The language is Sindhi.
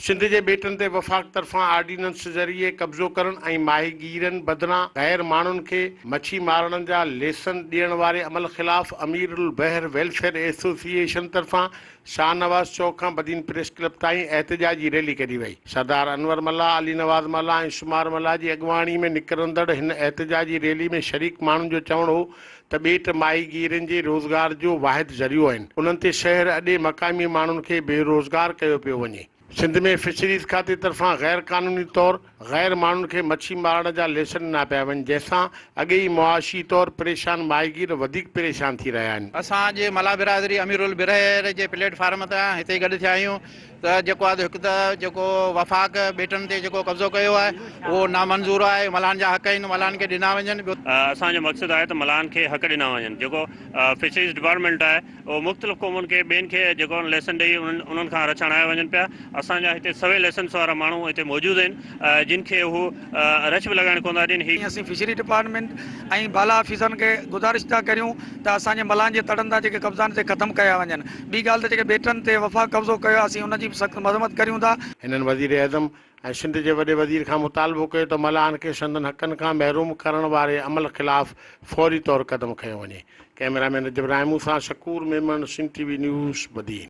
سنڌ جي ٻيٽن تي وفاق طرفان آرڊيننس ذريعي قبضو ڪرڻ ۽ ماهيگيرن بدران غير ماڻهن کي مڇي مارڻ جا ليسن ڏيڻ واري عمل خلاف امير البحر ويلفيئر ايسوسيئيشن طرفان شاهنواز چوڪ کان بدين پريس ڪلب تائين احتجاجي ريلي ڪڍي وئي. سردار انور ملاح، علي نواز ملاح ۽ شمار ملاح جي اڳواڻي ۾ نڪرندڙ هن احتجاجي ريلي ۾ شريڪ ماڻهن جو چوڻ هو ته ٻيٽ ماهيگيرن جي روزگار جو واحد ذريعو آهن، انهن تي شهر اڏي مقامي ماڻهن کي بيروزگار ڪيو پيو وڃي. سنڌ ۾ فشريز کاتي طرفان غير قانوني طور غير ماڻهن کي مڇي مارڻ جا ليسن ڏنا پيا وڃن، جنهن سان اڳي ئي معاشي طور پريشان ماهيگير وڌيڪ پريشان ٿي رهيا آهن. اسان اڄ ملاح برادري اميرالبحر جي پليٽ فارم تان هتي گڏ ٿيا آهيون ته جيڪو آهي هڪ ته جيڪو وفاق ٻيٽن تي جيڪو قبضو ڪيو آهي اهو نامنظور آهي ملاحن جا حق آهن ملاحن کي ڏنا وڃن ٻيو. اسان جو مقصد آهي ته ملاحن کي حق ڏنا وڃن جيڪو فشريز ڊپارٽمينٽ آهي اهو مختلف قومن کي ٻين کي جيڪو ليسن ڏئي انهن کان رڇ هڻايا وڃن پيا اسان جا هتي سوين ليسنس وارا ماڻهو هتي موجود آهن جن کي هو رڇ به لڳائڻ ڪونه ٿا ڏين هي. اسين فشري ڊپارٽمينٽ ۽ بالا آفيسرن کي گذارش ٿا ڪريون ته اسان جي ملاحن جي تڙن تان جيڪي قبضا آهن سي ختم ڪيا وڃن. ٻي ڳالهه ته جيڪي ٻيٽن تي وفاق قبضو ڪيو آهي اسين ان جي به سخت مذمت ڪريون ٿا. هنن وزيراعظم ۽ سنڌ جي وڏي وزير کان مطالبو ڪيو ته ملاحن کي سندن حقن کان محروم ڪرڻ واري عمل خلاف فوري طور قدم کنيو وڃي. ڪئميرا مين رجب راهمون سان Shakoor Memon, Sindh T V news, Badin.